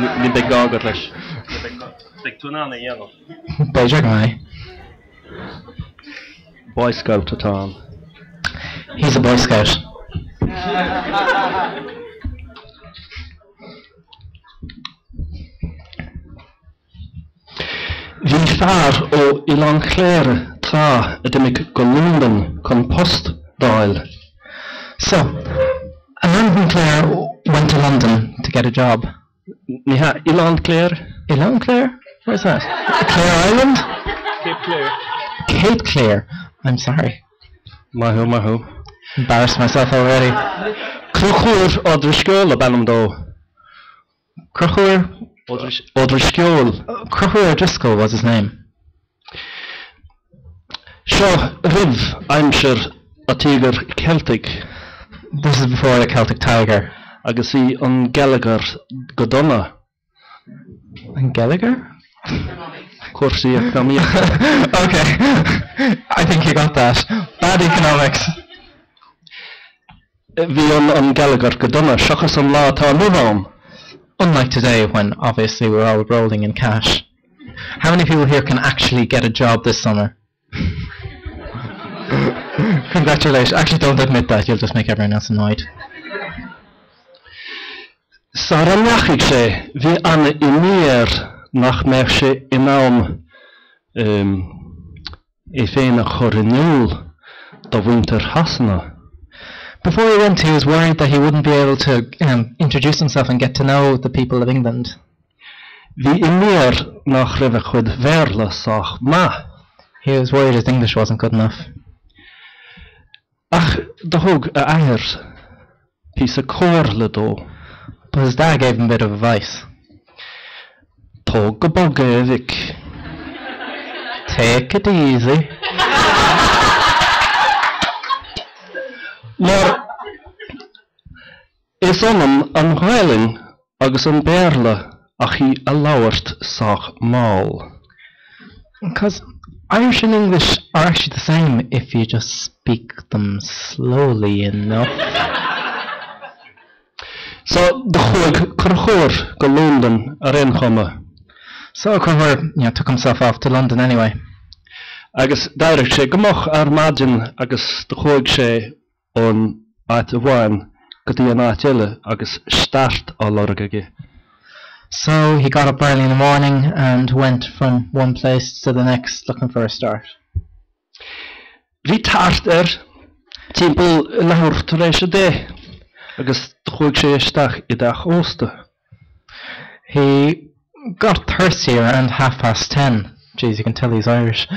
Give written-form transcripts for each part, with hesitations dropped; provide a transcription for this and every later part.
Ní beidh gá agat leis. Beidh tú in ann é a dhéanamh. B'fhéidir go mbeidh. Boy Scout atá ann. He's a boy scout. Bhí fear ó Oileán Chléire tráth a d'imigh go Londain chun post d'fháil. So, a man from Clare went to London to get a job. Ní hea, Oileán Cléire? Oileán Cléire? Where's that? Clare Island? Cape Clear. Cape Clear. I'm sorry. Maith thú, maith thú. Embarrassed myself already. Conchúr Ó Drisceoil ab ainm dó. Conchúr? Ó Drisceoil. Conchúr O'Driscoll was his name. Seo roimh aimsir an Tíogair Cheiltigh. This is before the Celtic Tiger. Agus bhí an geilleagar go dona. An geilleagar? Cúrsaí eacnamaíochta. Ok, I think you got that. Bad economics. Bhí an geilleagar go dona, seachas an lá atá inniu ann. Unlike today when obviously we're all rolling in cash. How many people here can actually get a job this summer? Congratulations. Actually don't admit that, you'll just make everyone else annoyed. Sara ndeachaigh sé, bhí an-imní air nach mbeadh sé in ann é féin a chur in iúl do mhuintir Shasana. Before he went, he was worried that he wouldn't be able to introduce himself and get to know the people of England. Bhí imní air nach raibh a chuid Bhéarla sách maith. He was worried his English wasn't good enough. Ach do thug a athair píosa comhairle dó. But his dad gave him a bit of advice. Tóg go bog é, a mhic. Take it easy. Mar is ionann an Ghaelainn agus an Béarla ach í a labhairt sách mall. Because Irish and English are actually the same if you just speak them slowly enough. So do chuaigh Conchúr go Londain ar aon chuma. So Conchúr, you know, took himself off to London anyway. Agus d'éirigh sé go moch ar maidin agus do chuaigh sé ón áit amháin go dtí an áit eile agus start á lorg aige. So he got up early in the morning and went from one place to the next looking for a start. Bhí tart air timpeall leathuair tar éis 10 agus do chuaigh sé isteach i dteach ósta. He got thirsty around half past ten, jeez you can tell he's Irish,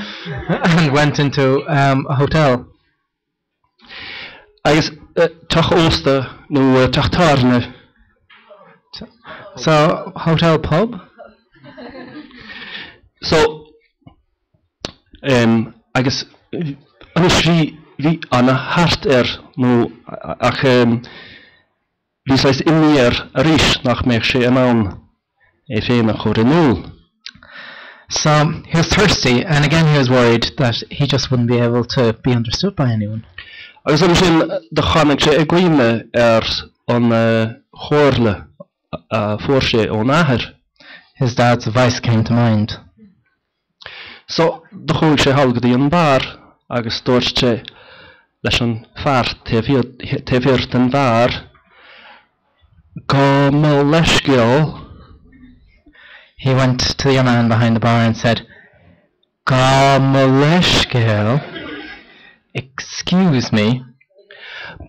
and went into um, a hotel. Agus teach ósta nó teach tábhairne. So, hotel pub? So, em, agus anois bhí, bhí ana-thart air nó ach em, Bhí saghas imní air arís nach mbeadh sé in ann é féin a chur in iúl. So, he was thirsty and again he was worried that he just wouldn't be able to be understood by anyone. Agus ansin do tháinig sé i gcuimhne ar an chomhairle a fuair sé ón athair. His dad's advice came to mind. So, do chuaigh sé thall go dtí an beár agus dúirt sé leis an fear taobh thiar den bheár, Gabh mo leithscéal. He went to the young man behind the bar and said, Gabh mo leithscéal, excuse me.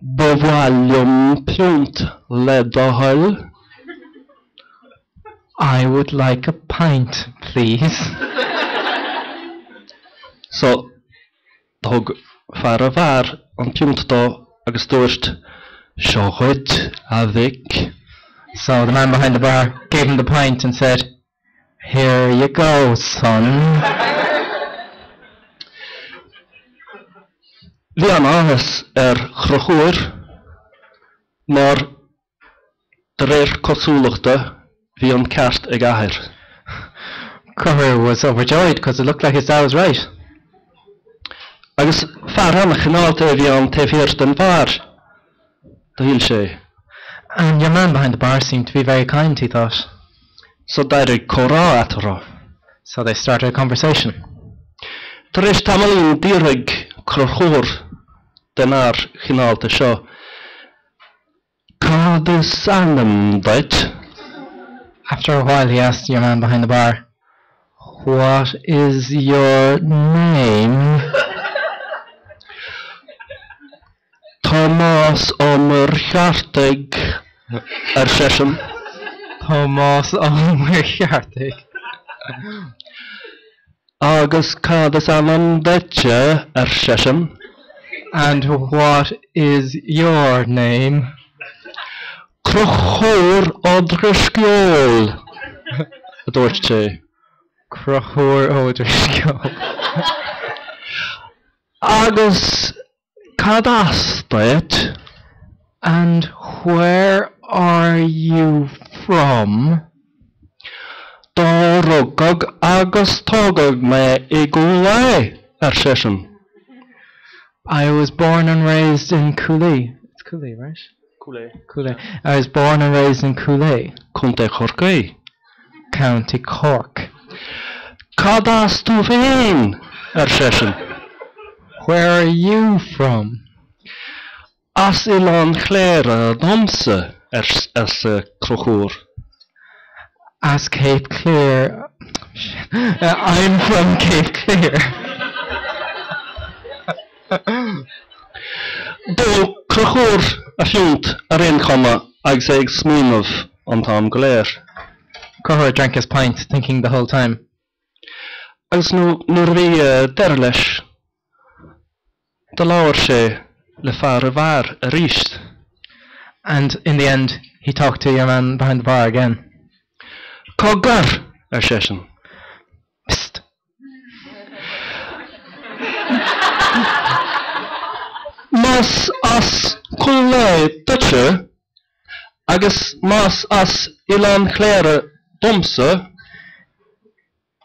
Ba mhaith liom piúnt le do thoil. I would like a pint, please. So, thug fear an bheáir an piúnt dó agus dúirt, Seo dhuit, a mhic. So the man behind the bar gave him the pint and said, Here you go, son. Bhí an-áthas ar Chonchúr mar De réir cosúlachta, bhí an ceart ag a athair. Conchúr was overjoyed cos it looked like his dad was right. Agus fear an-chineálta a bhí ann taobh thiar den bheár, do shíl sé. And your man behind the bar seemed to be very kind, he thought. So d'éirigh comhrá eatarthu. So they started a conversation. Tar éis tamaillín d'fhiafraigh Conchúr den fhear chineálta seo, Cad is ainm duit? After a while he asked your man behind the bar, What is your name? Tomás Ó Muircheartaigh, ar seisean. Tomás Ó Muircheartaigh. Agus cad is ainm duitse? ar seisean. And what is your name? Conchúr Ó Drisceoil, a dúirt sé. Conchúr Ó Drisceoil. Agus cad as duit? And where are you from? Do rugadh agus tógadh mé i gCúil Aodha, ar seisean. I was born and raised in Cooley. It's Cooley, right? Cúil Aodha. Cúil Aodha. I was born and raised in Cooley. Contae Chorcaí. County Cork. Cad as tú féin? ar seisean. Where are you from? As Oileán Chléire domsa, arsa Conchúr. As Cape Clear. I'm from Cape Clear. D'ól Conchúr a phiúnt ar aon chuma agus é ag smaoineamh an t-am go léir. Conchúr drank his pint, thinking the whole time. Agus nuair a bhí deireadh leis, do labhair sé le fear an bheáir arís. And in the end, he talked to your man behind the bar again. Cogar! ar seisean. Psst! Más as Cúil Aodha duitse agus más as Oileán Chléire domsa,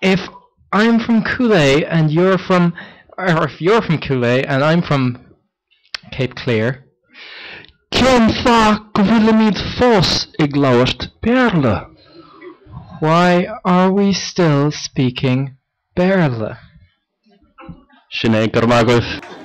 If I'm from Cúil Aodha and you're from, or if you're from Cúil Aodha and I'm from Cape Clear. Cén fáth go bhfuilimid fós ag labhairt Béarla? Why are we still speaking Béarla? Sin é, go raibh maith agaibh.